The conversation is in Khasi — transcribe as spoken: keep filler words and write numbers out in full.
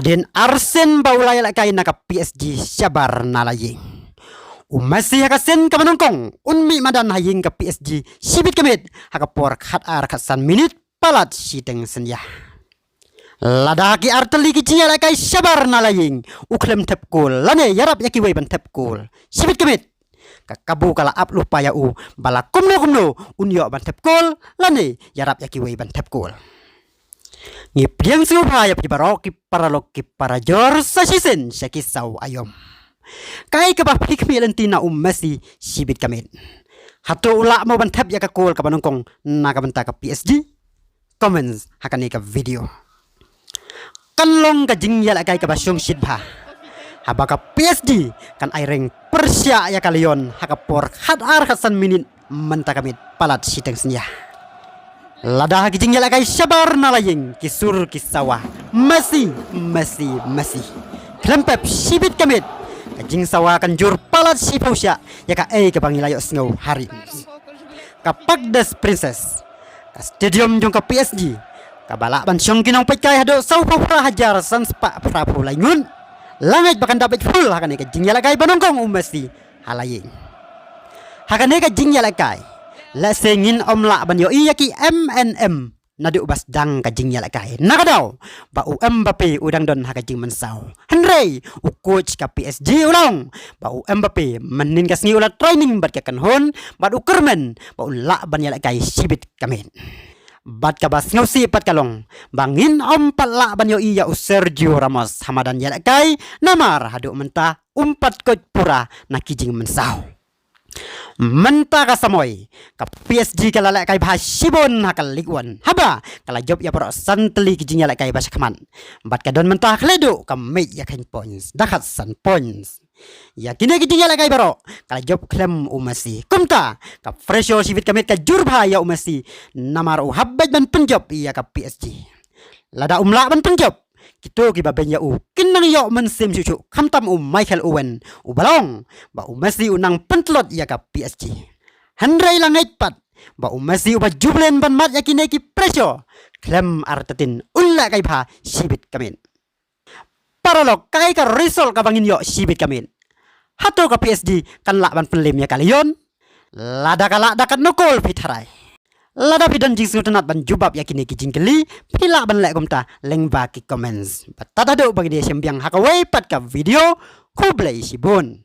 Hadien arsien ba u la ïalehkai na ka P S G shabar na la ïing, u Messi ha ka sien kaba nyngkong un mih madan ha ïing ka P S G shibit ka miet ha ka por khatar khatsan minit palat shiteng synñia. Lada ki artylli ki jingïalehkai shabar na la ïing, u khlem thep kol lane ïarap ïa kiwei ban thep kol shibit ka miet, ka kabu ka la ap lypa ïa u ba la kumno kumno un ïoh ban thep kol lane ïarap ïa kiwei ban thep kol. Ngi pdiang sngewbha ïa phi baroh ki paralok ki parajor sa shisien sha ki saw aïom. Kaei kaba phi khmih lynti na u Messi shibit ka miet? Hato u lah mo ban thep ïa ka kol kaba nyngkong na ka bynta ka P S G? Comments ha kane ka video. Kan long ka jingïalehkai kaba shongshit bha haba ka P S G kan aireng pyrshah ïa ka Lyon ha ka por khatar khatsan minit mynta ka miet palat shiteng synñia. Lada ha ki jingïalehkai shabar na la ïing ki sur ki sawa Messi, Messi, Messi, khlem pep shibit ka miet, ka jingsawa kan jur palat shiphew shah ïa kaei kaba ngi la ïohsngew ha ri. Ka Parc des Princes, ka stadium jong ka P S G, kaba lah ban shong ki nongpeitkai haduh sawphew phra hajar san spah phraphew lai ngut, la ngeit ba kan da beit full ha kane ka jingïalehkai ba nyngkong u Messi ha la ïing. Ha kane ka jingïalehkai, lehse ngin ym lah ban ïohi ïa ki M N M naduh ba sdang ka jingïalehkai, na ka daw ba u Mbappe u dang don ha ka jingmynsaw. Hynrei u coach ka P S G u la ong ba u Mbappe mynhynnin ka sngi u la training bad ka kynhun bad u kyrmen ba un lah ban ïalehkai shibit ka miet. Bad kaba sngewsih pat ka long ba ngin ym pat lah ban ïohi ïa u Sergio Ramos ha madan ïalehkai namar haduh mynta um pat koit pura na ki jingmynsaw. Mynta ka samoi ka P S G ka la lehkai bha shibun ha ka Ligue One haba ka la jop ïa baroh san tylli ki jingïalehkai ba shakhmat bad ka don mynta ha khlieh duh ka miej ïakheiñ points da khatsan points. Ïa kine ki jingïalehkai baroh ka la jop khlem u Messi. Kumta ka pressure shibit ka miet ka jur bha ïa u Messi namar u hap beit ban pynjop ïa ka P S G. Lada um lah ban pynjop, kito kiba beiñ ïa u kin nang ïoh mynsiem shuh shuh, khamtam u Michael Owen uba la ong ba u Messi u nang pyntlot ïa ka P S G. Hynrei la ngeit pat ba u Messi uba jublin ban mad ïa kine ki pressure, khlem artatien un lehkai bha shibit ka miet. Paralok, kaei ka result kaba ngin ïoh shibit ka miet? Hato ka P S G kan lah ban pynlem ïa ka Lyon? Lada ka lah, da katno kol phi tharai? Lada phi don jingsngewtynnat ban jubab ïa kine ki jingkylli, phi lah ban leh kumta lyngba ki comments. Bad tad haduh ba ngin ïashem biang ha kawei pat ka video, khublei shibun.